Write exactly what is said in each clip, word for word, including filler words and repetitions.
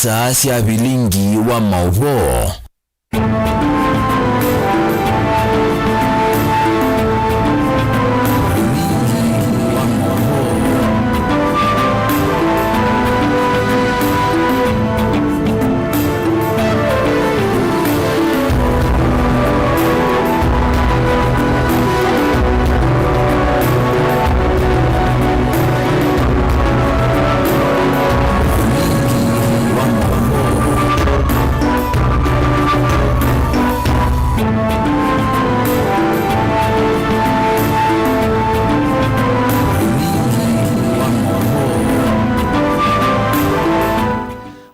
Saa sya vilingi wa maũvoo.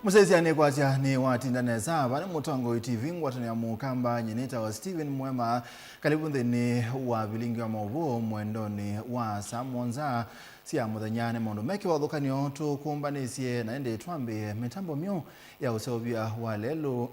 Mũsyaĩĩsya nĩkwasya nĩwatinda nesa. Vaa nĩ Mũtongoi T V, ngwatanĩo ya Mũkamba, nyie nĩtawa Steven Mwema. Karibu nthĩnĩ wa vilingi wa maũvoo mwendonĩ wa saa mũonza sya mũthenya. Nĩ maũndũ me kĩvathũkany'o tũkũmbanĩsye, na ĩndĩ twambĩe mĩtambo myeũ ya ũseũvya wa lelũ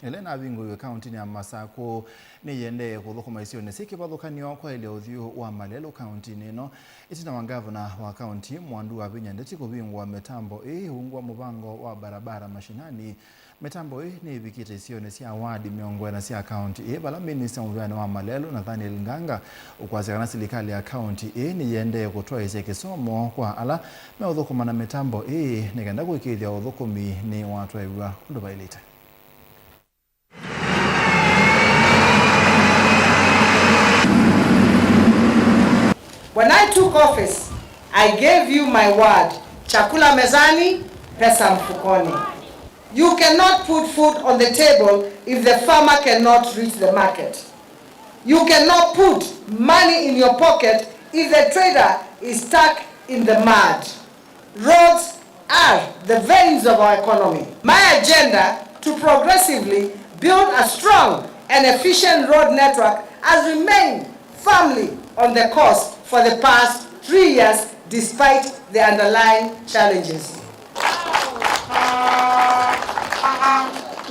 ĩla ĩnavingũiwe kauntinĩ ya Masakũ nĩyĩendee kũthũkũma isionĩ syĩ kĩvathũkany'o kwaĩlya ũthyũ wa malelũ kauntinĩ ĩno. Ĩtina wa ngavana wa kaunti Mwandu Wavinya Ndeti kũvingũa mĩtambo ĩĩ ungu wa mũvango wa Barabara Mashinani, mĩtambo ĩĩ nĩĩvikĩte isionĩ sya wadi mĩongo ĩna sya kaunti ĩĩ, vala minista mũvĩanĩ wa malelũ Nathaniel Nganga ũkwasya kana silikalĩ ya kaunti ĩĩ nĩyĩendee kũtwaĩĩsya kĩsomo kwa ala meũthũkũma na mĩtambo ĩĩ nĩ kenda kũĩkĩĩthya ũthũkũmi nĩwatwaĩw'a ũndũ vaĩlĩte. When I took office, I gave you my word, chakula mezani, pesa mfukoni. You cannot put food on the table if the farmer cannot reach the market. You cannot put money in your pocket if the trader is stuck in the mud. Roads are the veins of our economy. My agenda to progressively build a strong and efficient road network has remained firmly on the course for the past three years despite the underlying challenges.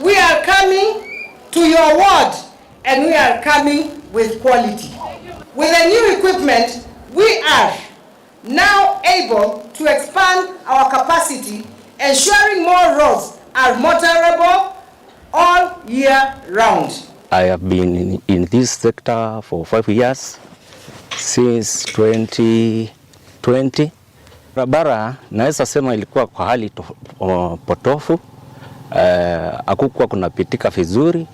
We are coming to your ward and we are coming with quality. With the new equipment, we are now able to expand our capacity, ensuring more roads are motorable all year round. I have been in, in this sector for five years, since twenty twenty. Barabara naweza sema ilikuwa kwa hali to-, o, potofu, eh, hakukuwa kunapitika vizuri,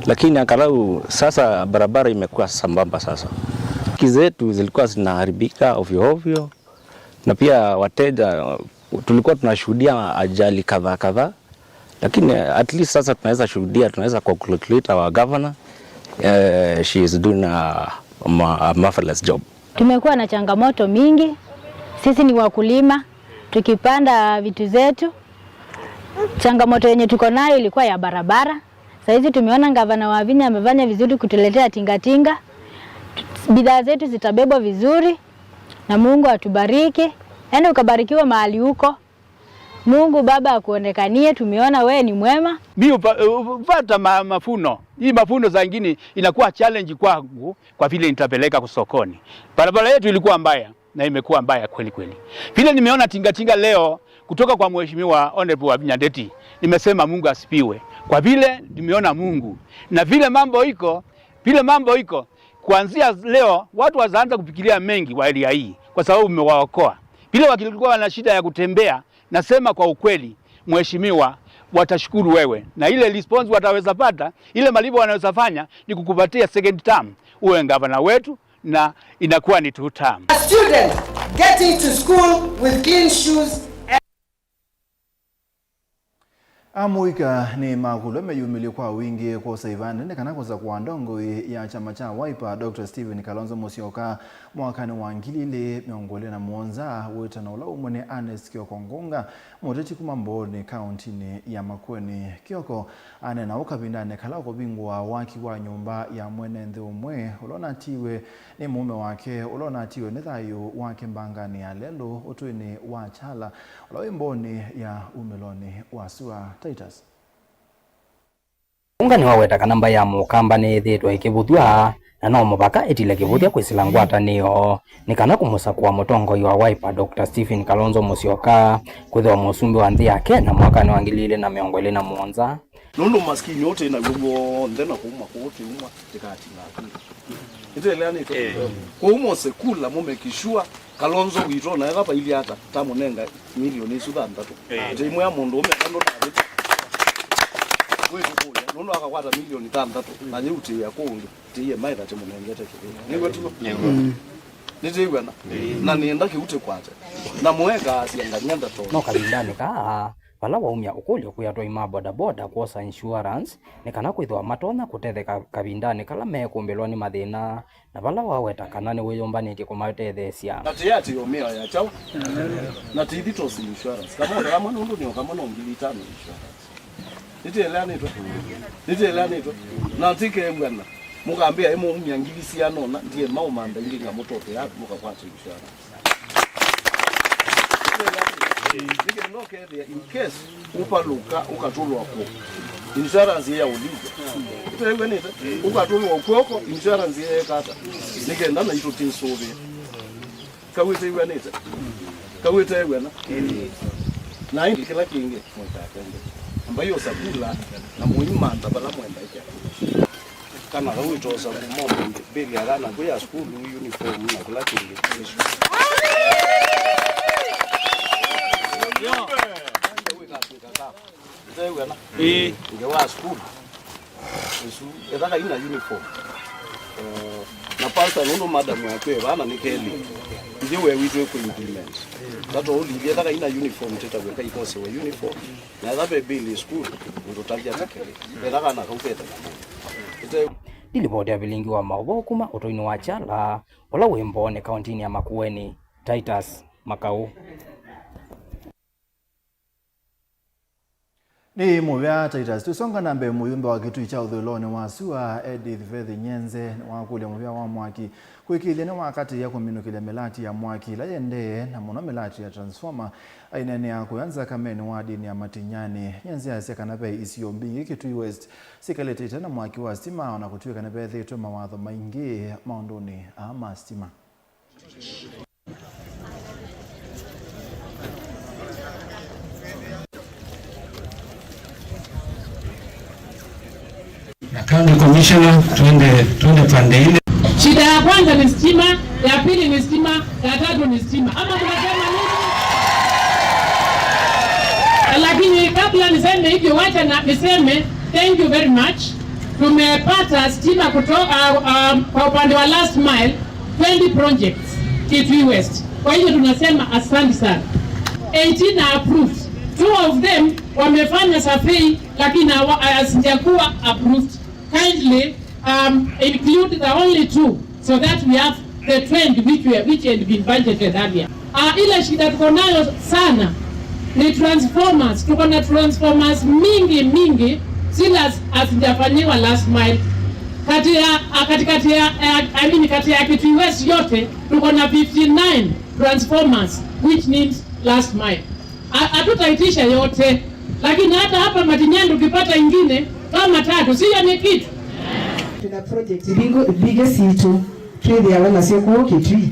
lakini angalau sasa barabara imekuwa sambamba sasa. Pikipiki zetu zilikuwa zinaharibika ovyo ovyo, na pia wateja, tulikuwa tunashuhudia ajali kadhaa kadhaa, lakini at least sasa tunaweza shuhudia, tunaweza congratulate our governor. Eh, she is doing a, ma-, a marvelous job. Tumekuwa na changamoto mingi. Sisi ni wakulima, tukipanda vitu zetu. Changamoto yenye tuko nayo ilikuwa ya barabara. Saa hizi tumeona gavana Wavinya amefanya vizuri kutuletea tingatinga. Bidhaa zetu zitabebwa vizuri na Mungu atubariki. Yaani ukabarikiwe mahali uko. Mungu Baba akuonekanie, tumeona wewe ni mwema. Mi upa-, upata ma-, mafuno. Hii mafuno saa ingine inakuwa challenge kwangu kwa vile nitapeleka sokoni. Barabara yetu ilikuwa mbaya na imekuwa mbaya kweli kweli. Vile nimeona tingatinga leo kutoka kwa Mheshimiwa Honorable Wavinya Ndeti, nimesema Mungu asifiwe. Kwa vile nimeona Mungu na vile mambo iko, vile mambo iko, kuanzia leo watu wataanza kufikiria mengi wa area hii kwa sababu umewaokoa. Vile walikuwa wana shida ya kutembea, nasema kwa ukweli, Mheshimiwa, watashukuru wewe. Na ile response wataweza pata, ile malipo wanaweza fanya ni kukupatia second term, uwe gavana wetu, na inakuwa ni two term. A student getting to school with clean shoes. Amũika nĩmakũlw'a meyumĩlye kwa wingĩ kwosa ivandĩ nĩ kana kũsakũa ndongoi ya kyama kya Wiper, Doctor Stephen Kalonzo Musyoka, mwakanĩ wa ngili ilĩ mĩongo ĩlĩ na mũonza, wĩtano ũla umwe nĩ Ernest Kioko Ngunga, mũteti kuma Mbooni, kauntinĩ ya Makueni. Kioko aneena ũu kavindanĩ kala ũkũvingũa waki wa nyũmba ya mwene nthĩ ũmwe ũla ũnatiiwe nĩ mũũme wake ũla ũnatiiwe nĩ thayũ wa kĩmbanganĩ ya lelũ ũtũinĩ wa Chala, ũla wĩ Mbooni ya umĩlonĩ wa sua. Titus. Mũnga nĩwaweta kana mbaĩ ya Mũkamba nĩyĩthĩĩtwe ĩkĩvũthw'a, na no mũvaka ĩtile kĩvũthya kwĩsĩla ngwatanĩo nĩ kana kũmũsakũa mũtongoi wa Wiper, Doctor Stephen Kalonzo Musyoka, kwĩthĩwa mũsumbĩ wa nthĩ ya Kenya mwakanĩ wa ngili ilĩ na mĩongo ĩlĩ na mũonza. Nũndũ maskini ũtĩ naw'o w'onthe na kũuma kũũ tĩumwa tĩkatinga kũu. Nĩtũeleanĩtwe? Eh. Kwoou mose kula mũ make sure Kalonzo witũ ona ethwa vailyĩ ata, tamũnenga milioni isu thanthatũ. Eh. Ĩtĩ ĩmwe ya mũndũ ũme ata ndũtavĩte. Wĩtũkũlya, nũndũ akakwata milioni thanthatũ, na yĩutĩĩa kũũ ũngĩ, tĩie maitha tĩmũnengete kĩvĩla. Nĩw'o tiw'o? Nĩw'o. Nĩtĩw'ana? Eh. Na nĩenda kĩu tĩkwate. Na mũekaasya ngania ndatoni. No kavindanĩ kaa, vala waumya ũkũlyo kwĩ atwai ma bodaboda kwosa insurance, nĩ kana kwĩthĩwa matonya kũtetheka kavindanĩ kala mekũmbĩlwa nĩ mathĩna, na vala waweta kana nĩwĩyũmbanĩtye kũmatetheesya. Na tĩatĩĩo mĩao ya kyaũ? Na tĩithi tosi insurance. Kamonda kamwe nũndũ nĩo kamwe no ngili itano insurance. Nĩtĩeleanĩtwe? Nĩtĩeleanĩtwe? Na tĩkew'ana. Mũkambĩa ĩmũumya ngili siana ũna, ndiĩ maũmantha ingĩ ngamũtotea mũkakwata insurance. Nĩkenda ũkethĩa in case ũpalũka ũkatũlwa kw'oko, insurance ya ũlipwa. Ũtew'anĩte? Ũkatũlwa kw'oko, insurance yekata. Nĩkenda naitũ tĩsũvĩa. Kau ĩtew'anĩte? Kau ĩtew'ana? Na ĩndĩ kĩla kĩngĩ, mũikatende. Ambai ũsakula na mũimantha vala mwenda ĩkya. Kana kau ĩtosa kuma ũmũnthĩ, mbĩlĩ ya kana kwĩ ya sukulu, uniform na kĩla kĩngĩ. Ĩtew'ana? Ĩĩ. Ngewa sukulu. Ĩsu, ethaka ina uniform. Eh, na pastor nũndũ madam yaku e vana nĩ kelĩ. Ithyĩ we witũ ĩkũ implement. Tato ũlilye ethaka ina uniform tĩtaw'e kaikosewe uniform. Na etha ve bill school, ũtũtavya ta kelĩ. Ethaka na kau keta. Ĩte Ndilivoti ya vilingi wa maũvoo kuma ũtũinĩ wa Kyala, ũla wĩ Mbooni, kauntinĩ ya Makueni, Titus Makau. Nĩ mũvea Titus. Tũsonga na mbee, mũyumbe wa kĩtui kya ũthũĩlonĩ wa sua, Edith Vethi Nyenze, nĩwakũlya mũvea wa mwaki kũĩkĩĩthya nĩwakatĩĩa kũminũkĩlya mĩlati ya mwaki ĩla yendee, na mũno mĩlati ya transformer, aineenea kũya nzakamenĩ wa ndĩni ya Matinyani. Nyenze asya kana ve isio mbingĩ Kitui West sikalĩtĩte na mwaki wa sitima, o na kũtw'ĩka nĩvethĩĩtwe mawatho maingĩ maũndũnĩ aa ma sitima. Na county commissioner, twende, twende pande ile. Shida ya kwanza ni stima, ya pili ni stima, ya tatu ni stima. Ama mnasema nini? Lakini kabla niseme hivyo, wacha na niseme thank you very much. Tumepata stima kutoka, uh, um, kwa upande wa last mile, twenty projects Kitui West. Kwa hivyo tunasema asante sana. Eighteen are approved. Two of them wamefanya survey, lakini hawa-, hazijakuwa approved. Kindly, um, include the only two so that we have the twenty which were, which had been budgeted earlier. Ah, ile shida tuko nayo sana ni transformers. Tuko na transformers mingi, mingi, zile haz-, hazijafanyiwa last mile. Kati ya, ah, katikati ya, eh, I mean, kati ya Kitui West yote, tuko na fifty-nine transformers which needs last mile. Ha-, hatutaitisha yote, lakini hata hapa Matinyani ukipata ingine kama tatu, sio ni kitu? Twĩna project mbingĩ, mbingĩ sitũ twĩthĩawa nasyo kũũ Kitui.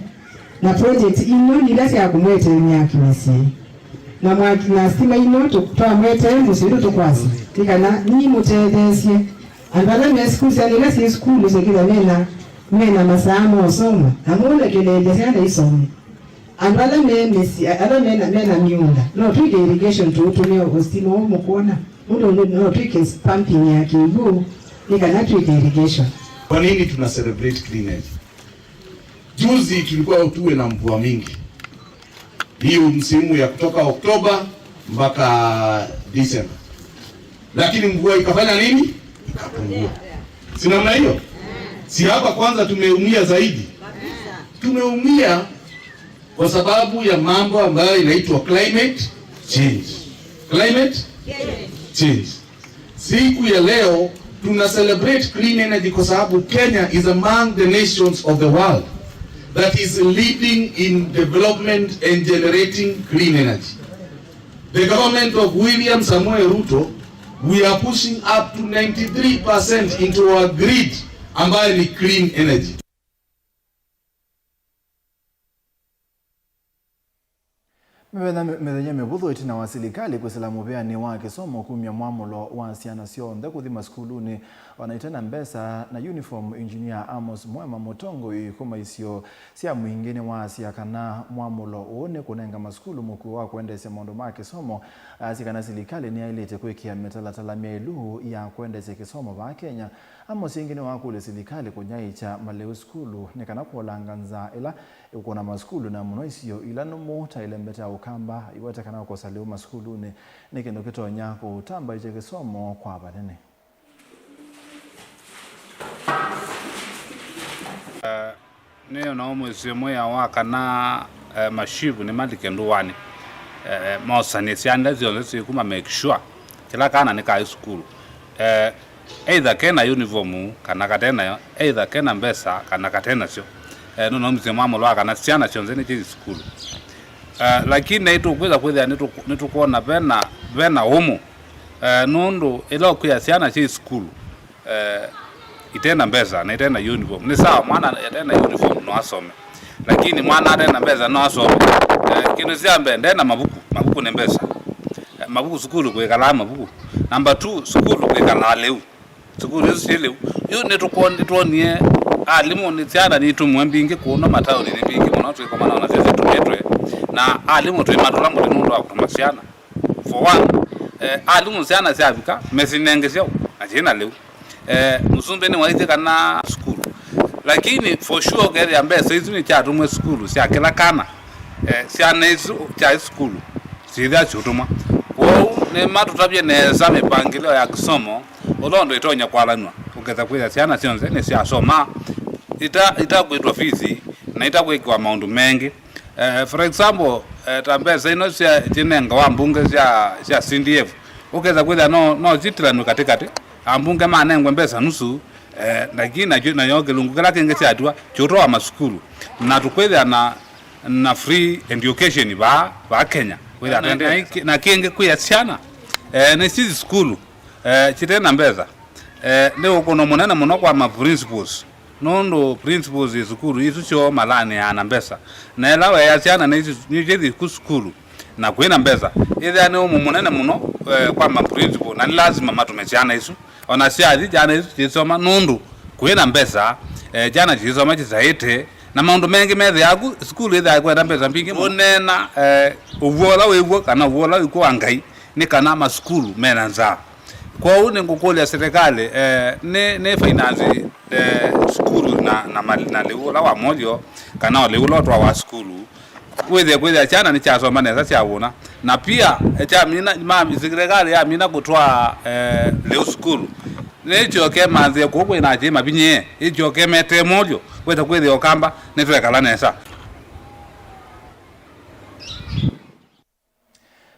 Na project imwe nĩ ila sya kũmwetee myaki mĩsyĩ. Na mwaki na stima ino tũ-, twamwetee mũsyĩ ũndũ tũkwasya. Nĩ kana nĩ mũtetheesye andũ ala me sukulu, syana ila syĩ sukulu syĩkĩthwa mena, mena masaa ma ũsoma. Na mũũlekelelya syana isome. Andũ ala me mĩsyĩ, ala mena, mena mĩũnda, no twĩke irrigation tũũtũmĩa o stima ũũ mũkwona. Ũndũ ũngĩ no twĩke pumping ya kĩw'ũ, nĩ kana twĩke irrigation. Kwa nini tuna celebrate clean energy? Juzi tulikuwa tuwe na mvua mingi. Hiyo msimu ya kutoka Oktoba mpaka Disemba. Lakini mvua ikafanya nini? Ikapungua. Si namna hiyo? Si hapa kwanza tumeumia zaidi? Tumeumia kwa sababu ya mambo ambayo inaitwa climate change. Climate change. Siku ya leo tuna celebrate clean energy kwa sababu Kenya is among the nations of the world that is leading in development and generating clean energy. The government of William Samoei Ruto We are pushing up to ninety-three percent into our grid ambayo ni clean energy. Mĩthenya, mĩthenya mĩvũthũ ĩtina wa silikalĩ kwĩsĩla mũvĩanĩ wa kĩsomo kumya mwamũlo wa syana syonthe kũthi masukulunĩ, o na ite na mbesa na uniform, Engineer Amos Mwema, mũtongoi kuma isio sya mũingĩ, nĩwaasya kana mwamũlo ũũ nĩ kũnenga masukulu mũkuo wa kũendeesya maũndũ ma kĩsomo. Aasya kana silikalĩ nĩyaĩlĩte kwĩkĩa mĩtalatala myaĩlu ya kũendeesya kĩsomo vaa Kenya. Amos ĩngĩ nĩwakũlya silikalĩ kũnyaĩĩkya malĩu sukulu nĩ kana kũolanga nzaa ĩla ĩkũkũna masukulu, na mũno isio ila nũmũ ta ĩlembeta ya Ũkamba, iwete kana kũkosa lĩu masukulunĩ nĩ kĩndũ kĩtonya kũtambaĩkya kĩsomo kwa vanene. Eh, nĩ ona ũmwĩsĩ mwĩa wa kana, eh, mashivu nĩ malike ndũanĩ, eh, mosanie syana ila syonthe syĩkuma, make sure kĩla kana nĩ kaĩ sukulu. Eh, either kena uniform kana katenayo, either kena mbesa kana katenasyo. Eh, nũnaumĩsye mwamũlo wa kana syana syonthe nĩ syĩthi sukulu. Eh, lakini naitũkwĩtha kwĩthĩa nĩtũk-, nĩtũkwona vena, vena ũmũ. Eh, nũndũ ĩla ũkwĩa syana syĩ sukulu, eh, itena mbesa na itena uniform, nĩ sawa, mwana atena uniform no asome, lakini mwana atena mbesa no asome? Eh, kĩndũ kya mbee, ndena mavuku. Mavuku nĩ mbesa. Eh, mavuku sukulu kwĩkalaa mavuku. Number two, sukulu kwĩkalaa lĩu. Sukulu isu syĩ lĩu. Yu nĩtũkwon-, nĩtwonie alimũ, nĩ syana nitũmwe mbingĩ kũno mataũninĩ mbingĩ mũno, twĩkomana nasyo syĩtũmĩtwe, na alimũ twĩmatũla mũtĩ nũndũ wa kũtũma syana. For one, eh, alimũ syana syavika, mesinenge syao, na syĩna lĩu. Eh, mũsumbĩ nĩwaisye kana sukulu. Lakini for sure ũkethĩa mbesa isu nĩsyatũmwe sukulu sya kĩla kana, eh, syana isu syaĩ sukulu syĩthĩa syũtũmwa. Kwoou nĩmatũtavye nesa mĩpangĩlĩo ya kĩsomo, ũla ũndũ ĩtonya kwalanw'a, ũketha kwĩthĩa syana syonthe nĩsyasoma ita-, itakwĩtwa fees na itakwĩkĩwa maũndũ mengĩ. Eh, for example, eh, ta mbesa ino sya, syinengawa ambunge sya, sya C D F, ũketha kwĩthĩa no, no syitilanw'e katĩkatĩ, ambunge manengwe mbesa nusu, eh, lakini nakyo, nayo kĩlungu kĩla kĩngĩ syatiwa kyũtwawa masukulu, na tũkwĩthĩa na, na free education vaa, vaa Kenya. Kwĩthĩa na, na, na, na kĩngĩ kwĩa syana, eh, nĩ syĩthi sukulu, eh, syĩte na mbesa, eh, nĩ ũkũno mũnene mũno kwa ma principals. Nũndũ principals ĩ sukulu isu syoo malanĩaa na mbesa, na ĩla weea syana nĩ isu, nĩ syĩthi ku sukulu na kwĩ na mbesa, ĩthĩa nĩ ũmũ mũnene mũno, eh, kwa ma principal, na nĩ lasima matũme syana isu. O na syathi, syana isu syĩsoma nũndũ kwĩ na mbesa, eh, syana syĩsoma kĩsaĩte, na maũndũ mengĩ methĩaa ku sukulu ĩthĩaa kwenda mbesa mbingĩ mũno. Ũneena, eh, ũw'o ũla wĩ w'o kana ũw'o ũla wĩ kw'o wa Ngai nĩ kana masukulu mena nzaa. Kwoou nĩngũkũlya silikalĩ, eh, nĩ, nĩ finance, eh, sukulu na, na, mal-, na lĩu ũla wa molyo, kana o lĩu ũla ũtwawa sukulu, wĩthĩe kwĩthĩa syana nĩsyasoma nesa syavũna. Na pia, eh, kyamina, ma, silikalĩ yamina kũtwaa, eh, lĩu sukulu, nĩkyoke manthĩe kũu kwĩ na akyai mavinyĩe, ĩkyoke metee molyo, wĩta kwĩthĩa Ũkamba nĩtwekala nesa.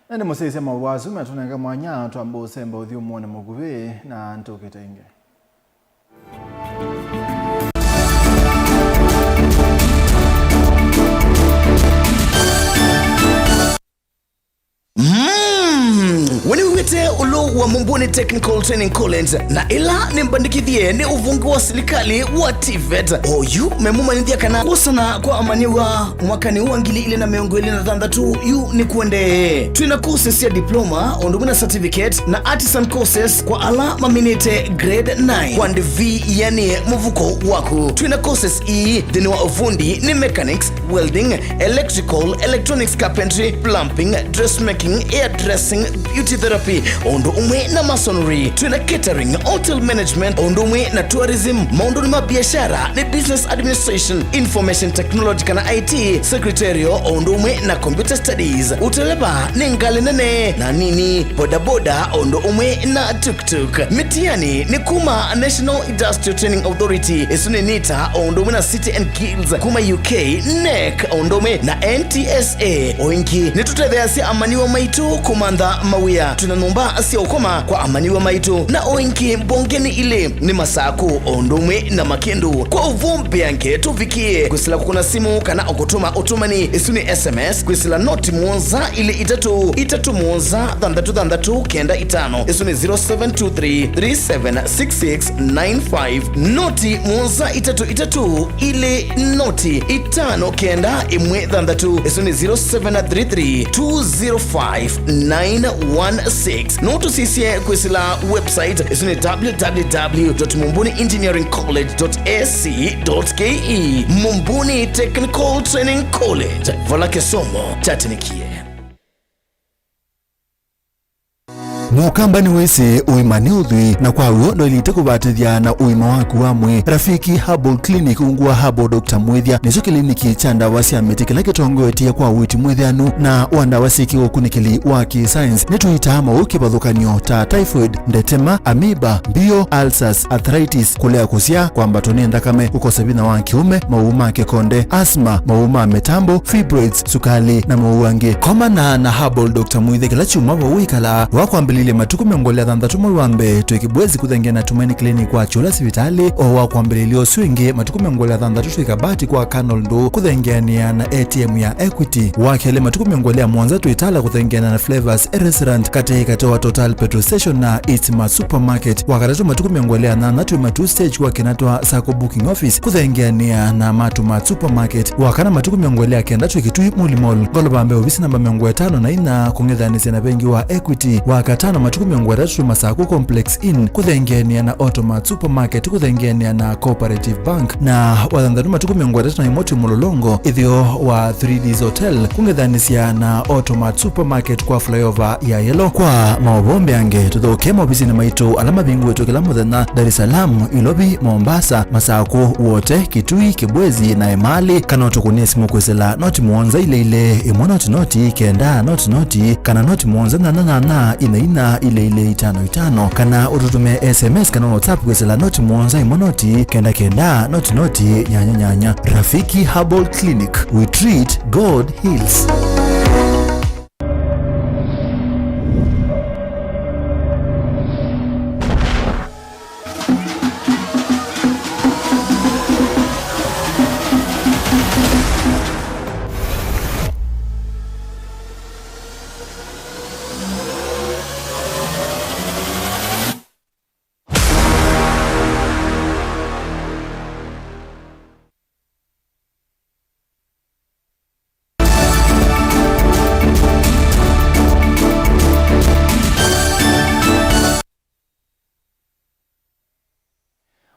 Na nĩ mũsyaĩĩsya maũvoo asu matũnenge mwanya twambe ũsemba ũthyũmũonĩ mũkuvĩ na nĩtũkĩte ĩngĩ. Mm, we nĩwĩw'ĩte ũlũ wa Mumbuni Technical Training College, na ĩla nĩ mbandĩkĩthye nĩ ũvonge wa silikalĩ wa TVET. Oyu memũmanyĩthya kana kwosana kwa amanyĩw'a mwakanĩ wa ngili ilĩ na mĩongo ĩlĩ na thanthatũ yu nĩ kũendee. Twĩ na courses sya diploma, o ũndũ ũmwe na certificate, na artisan courses kwa ala maminĩte grade nine. Kwa ndivi, yani mũvuko waku. Twĩ na courses ii nthĩnĩ wa ũvundi nĩ mechanics, welding, electrical, electronics, carpentry, plumbing, dressmaking, hairdressing, beauty therapy, o ũndũ ũmwe na masonry. Twĩ na catering, hotel management, o ũndũ ũmwe na tourism. Maũndũnĩ ma biashara nĩ business administration, information technology kana I T, secretarial, o ũndũ ũmwe na computer studies. Ũteleva nĩ ngalĩ nene na nini, bodaboda, o ũndũ ũmwe na tuk-tuk. Mĩtiani nĩ kuma National Industrial Training Authority, ĩsu nĩ NITA, o ũndũ ũmwe na City and Guilds kuma U K, NEC, o ũndũ ũmwe na N T S A. O ĩngĩ, nĩtũtetheeasya amanyĩw'a maitũ kũmantha mawĩa. Twĩ na nyũmba sya ũkombi Kwa amanyĩw'a maitũ na o ĩngĩ mbongenĩ ilĩ nĩ Masakũ o ũndũ ũmwe na Makĩndũ. Kwa ũvoo mbeange tũvikĩe kwĩsĩla kũkũna simũ kana o kũtũma ũtũmani, ĩsu nĩ S M S, kwĩsĩla noti mũonza ilĩ itatũ itatũ mũonza thanthatũ thanthatũ kenda itano. Ĩsu nĩ zero seven two three three seven six six nine five. Noti mũonza itatũ itatũ ilĩ noti itano kenda ĩmwe thanthatũ. Ĩsu nĩ zero seven three three two zero five nine one six. No tũsisye kwĩsĩla website, ĩsu nĩ W W W dot mumbuni engineering college dot A C dot K E. Mumbuni Technical Training College, vala kĩsomo kyatĩnĩkie. Mũkamba nĩwĩsĩ ũima nĩ ũthwii, na kwa w'o ndwaĩlĩte kũvatĩthya na ũima waku wa mwĩĩ. Rafiki Herbal Clinic ungu wa Herbal Doctor Mwĩthya nĩkyo kĩliniki kya ndawa sya mĩtĩ kĩla kĩtongoetye kwa ũiiti mwĩthĩanu na wa ndawa syĩ kĩũkunĩkĩli wa kĩ-science. Nĩtũitaa maũũ kĩvathũkany'o ta typhoid, ndetema, amoeba, mbio, ulcers, arthritis, kũlea kũsyaa, kwambatwa nĩ nthakame, kũkosa vinya wa kĩũme, maũũ ma kĩkonde, asthma, maũũ ma mĩtambo, fibroids, sukalĩ, na maũũ angĩ. Komana na Herbal Doctor Mwĩthya kĩla kyumwa vau wĩkalaa. Wakwambĩlĩlya matukũ mĩongo ĩlĩ na thanthatũ mwei wa mbee, twĩ Kibwezi kũthengeana na Tumaini Clinic wa Kyũla sivitalĩ. O wakwambĩlĩlya ũsu ĩngĩ, matukũ mĩongo ĩlĩ na thanthatũ twĩ Kabati kwa Colonel Ndũũ kũthengeanĩa na A T M ya Equity. Wa kelĩ, matukũ mĩongo ĩlĩ na mũonza twĩ Tala kũthengeana na Flavors Restaurant katĩ katĩ wa Total Petrol Station na Eastmart Supermarket. Wa katatũ, matukũ mĩongo ĩlĩ na nyanya twĩ Matuu Stage kwa Kinatwa Sacco Booking Office kũthengeanĩa na Matuu Mart Supermarket. Wa kana, matukũ mĩongo ĩlĩ na kenda twĩ Kitui Muli Mall, ngolova mbee ovisi namba mĩongo ĩtano na inya, kũng'ethanĩsya na vengi wa Equity. Wa katano, matukũ mĩongo ĩtatũ twĩ Masakũ Complex Inn kũthengeanĩa na Automart Supermarket kũthengeanĩa na Cooperative Bank. Na wa thanthatũ, matukũ mĩongo ĩtatũ na ĩmwe twĩ Mũlolongo, ĩtheo wa Three Ds Hotel kũng'ethanĩsya na Automart Supermarket kwa flyover ya Yellow. Kwa maũvoo mbeange, tũthokee maovisinĩ maitũ ala mavingũĩtwe kĩla mũthenya, Dar es Salaam, Ilovi, Mombasa, Masakũ, Wote, Kitui, Kibwezi na Emali, kana ũtũkũnĩe simũ kwĩsĩla noti mũonza ilĩ ilĩ ĩmwe noti noti kenda noti noti, kana noti mũonza nyanya nyanya ina ina ilĩ ilĩ itano itano, kana ũtũtũmĩe S M S kana WhatsApp kwĩsĩla noti mũonza ĩmwe noti kenda kenda noti noti nyanya nyanya. Rafiki Herbal Clinic, we treat, God heals.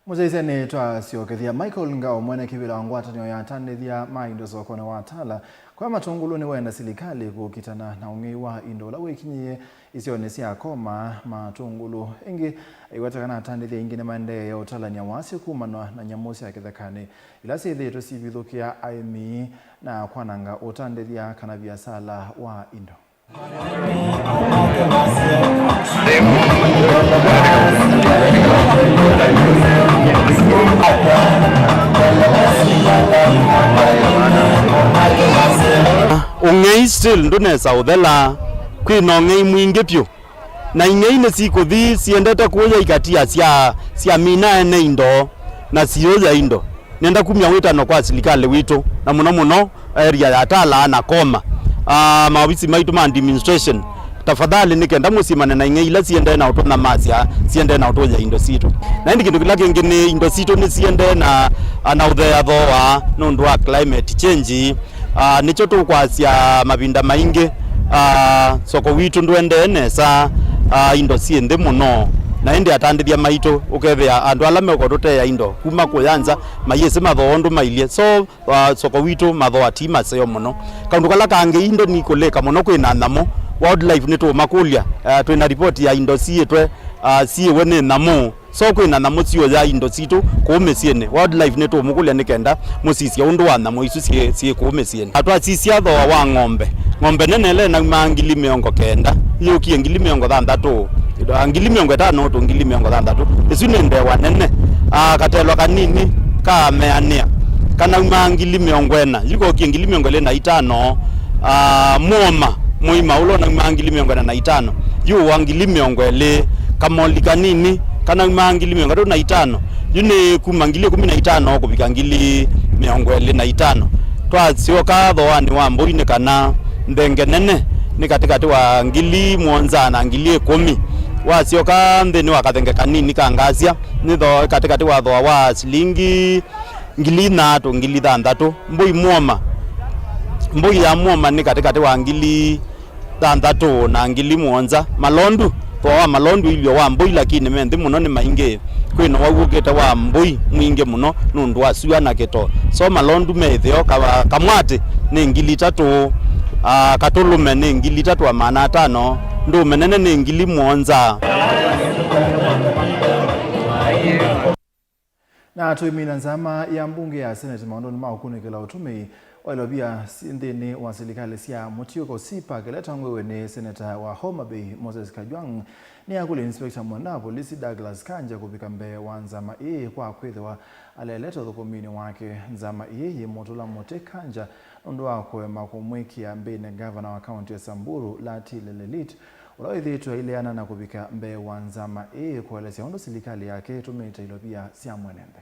Mũsyaĩĩsya nĩtwasyokethya. Michael Ngao, mwene kĩvĩla wa ngwatanĩo ya atandĩthya ma indo sokonĩ wa Tala, kwaya matũngũlũ nĩwenda silikalĩ kũkitana na ũng'ei wa indo ũla wĩkinyĩie isionĩ sya Koma matũngũlũ. Ĩngĩ, aiweta kana atandĩthya aingĩ nĩmaendeee ũtalany'a wasyo kumanwa na nyamũ sya kĩthekanĩ ila syĩthĩĩtwe syivithũkĩa aĩmi na kwananga ũtandĩthya kana viasala wa indo. Ũng'ei still ndũnesa ũthela, kwĩ na ũng'ei mwingĩ vyũ. Na ing'ei nĩsikũthi siendete kũya ikatia sya, syamina ene indo na siũya indo. Nĩenda kumya wĩtano kwa silikalĩ witũ, na mũno mũno area ya Tala na Koma, ah, maovisi maitũ ma administration, tafadhali, nĩ kenda mũsimane na ing'ei ila siendee na ũtũnyamasya, siendee na ũtũya indo sitũ. Na ĩndĩ kĩndũ kĩla kĩngĩ nĩ indo sitũ nĩsiendee na, na ũthea thooa nũndũ wa climate change. Ah, nĩkyo tũkwasya mavinda maingĩ, ah, soko witũ ndũendee nesa, ah, indo syĩ nthĩ mũno. Na ĩndĩ atandĩthya maitũ, ũkethĩa andũ ala mekũtũteea indo kuma kũya nza mayĩsĩ mathooa ũndũ mailyĩ. So, ah, soko witũ mathooa ti maseo mũno. Kaũndũ kala kangĩ, indo nikũlĩka mũno kwĩ na nyamũ. Wildlife nĩtũũmakũlya, ah, twĩ na ripoti ya indo siĩtwe, ah, siĩwe nĩ nyamũ. So kwĩ na nyamũ siũyaa indo sitũ kũu mĩsyĩnĩ. Wildlife nĩtũũmũkũlya nĩ kenda mũsisye ũndũ wa nyamũ isu syĩ, syĩ kũu mĩsyĩnĩ. Na twasisya thooa wa ng'ombe. Ng'ombe nene ĩla ĩnaumaa ngili mĩongo kenda, yũkie ngili mĩongo thanthatũ, ah, ngili mĩongo ĩtano to ngili mĩongo thanthatũ. Ĩsu nĩ ndewa nene. Ah, katelwa kanini kameanĩa kanaumaa ngili mĩongo ĩna, yu kokie ngili mĩongo ĩlĩ na itano. Ah, mũoma mũima ũla ũnaumaa ngili mĩongo ĩna na itano. Yu wa ngili mĩongo ĩlĩ, kamoli kanini kanaumaa ngili mĩongo ĩtatũ na itano, yu nĩ kuma ngili ĩkũmi na itano kũvika ngili mĩongo ĩlĩ na itano. Twasyoka thooanĩ wa mbũi nĩ kana nthenge nene nĩ katĩkatĩ wa ngili mũonza na ngili ĩkũmi. Wasyoka nthĩnĩ wa kathenge kanini ka ngasya nĩ thoo katĩkatĩ wa thooa wa silingi ngili inyaatũ, ngili thanthatũ. Mbũi mwoma, mbũi ya mwoma nĩ katĩkatĩ wa ngili thanthatũ na ngili mũonza. Malondu, thooa wa malondu ilio wa mbũi, lakini me nthĩ mũno, nĩ maingĩ. Kwĩ na wau ũkĩte wa mbũi mwingĩ mũno nũndũ wa sua na kĩtoo. So malondu me ĩtheo, ka-, kamwatĩ nĩ ngili itatũ, ah, katũlũme nĩ ngili itatũ na maana atano, ndũũme nene nĩ ngili mũonza. Na tũimina nzama ya mbunge ya Senate maũndũnĩ ma ũkunĩkĩla ũtũmĩi wa ilovia syĩ nthĩnĩ wa silikalĩ sya mũtiũko, CPAC, ĩla ĩtongoew'e nĩ seneta wa Homa Bay, Moses Kajwang', nĩyakũlya inspector mũnene wa polisi, Douglas Kanja, kũvika mbee wa nzama ĩĩ kwa kwĩthĩwa alelete ũthũkũminĩ wake. Nzama ĩĩ yĩmũtũla mũtĩ Kanja nũndũ wa kũema kũmwĩkĩa mbĩnĩ ngavana wa kaunti ya Samburu, Lati Lelelit, ũla wĩthĩĩtwe aileana na kũvika mbee wa nzama ĩĩ kũelesya ũndũ silikalĩ yake ĩtũmĩĩte ilovia sya mwene nthĩ.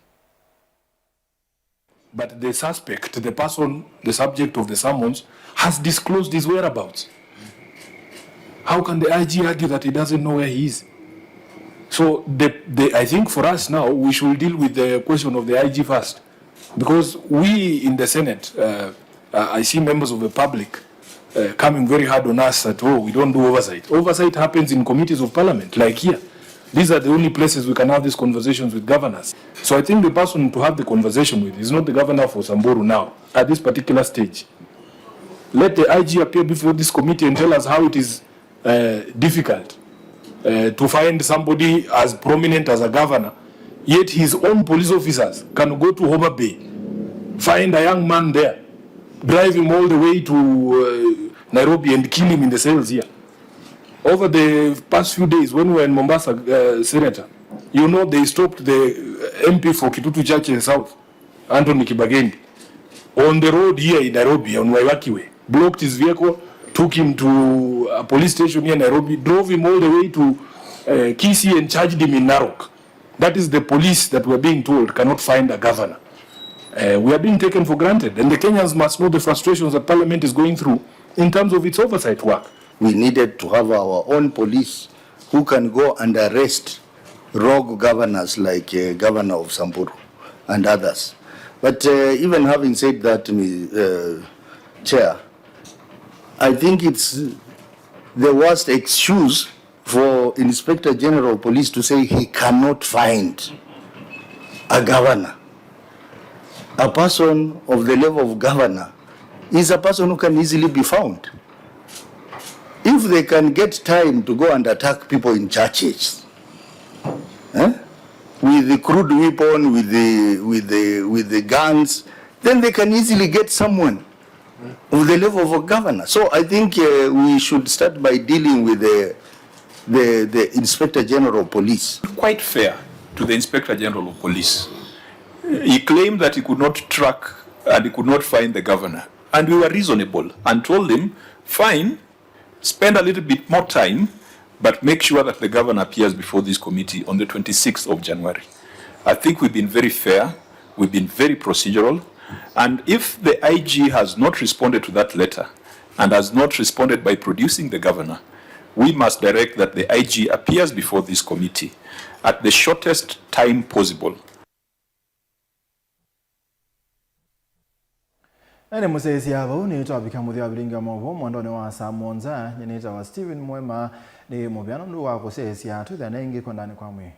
But the suspect, the person, the subject of the summons, has disclosed his whereabouts. How can the I G argue that he doesn't know where he is? So the, the, I think for us now, we should deal with the question of the I G first. Because we in the Senate, uh, uh, I see members of the public, uh, coming very hard on us that, "Oh, we don't do oversight." Oversight happens in committees of parliament, like here. These are the only places we can have these conversations with governors. So I think the person to have the conversation with is not the governor for Samburu now, at this particular stage. Let the I G appear before this committee and tell us how it is uh, difficult, uh, to find somebody as prominent as a governor, yet his own police officers can go to Homa Bay, find a young man there, drive him all the way to, uh, Nairobi and kill him in the cells here. Over the past few days, when we were in Mombasa, uh, Senator, you know they stopped the M P for Kitutu Chache South, Anthony Kibagendi, on the road here in Nairobi, on Waiyaki Way, blocked his vehicle, took him to a police station here in Nairobi, drove him all the way to, uh, Kisii and charged him in Narok. That is the police that we're being told cannot find a governor. Uh, we are being taken for granted, and the Kenyans must know the frustrations that Parliament is going through in terms of its oversight work. We needed to have our own police who can go and arrest rogue governors like, uh, Governor of Samburu and others. But, uh, even having said that, Mi-, uh, Chair, I think it's the worst excuse for Inspector General of Police to say he cannot find a governor. A person of the level of governor is a person who can easily be found. If they can get time to go and attack people in churches, eh, with the crude weapon, with the, with the, with the guns, then they can easily get someone of the level of a governor. So I think, uh, we should start by dealing with the, the, the Inspector General of Police. Quite fair to the Inspector General of Police. He claimed that he could not track and he could not find the governor. And we were reasonable and told him, "Fine, spend a little bit more time, but make sure that the governor appears before this committee on the twenty-sixth of January." I think we've been very fair, we've been very procedural, and if the I G has not responded to that letter and has not responded by producing the governor, we must direct that the I G appears before this committee at the shortest time possible. Na nĩ mũsyaĩĩsya vau nĩtwavika mũthya wa vilingi wa maũvoo mwendonĩ wa saa mũonza. Nyie nĩtawa Stephen Mwema. Nĩ mũvea nũndũ wa kũsyaĩĩsya. Twĩthĩane ĩngĩ kwendanĩ kwa mwĩĩ.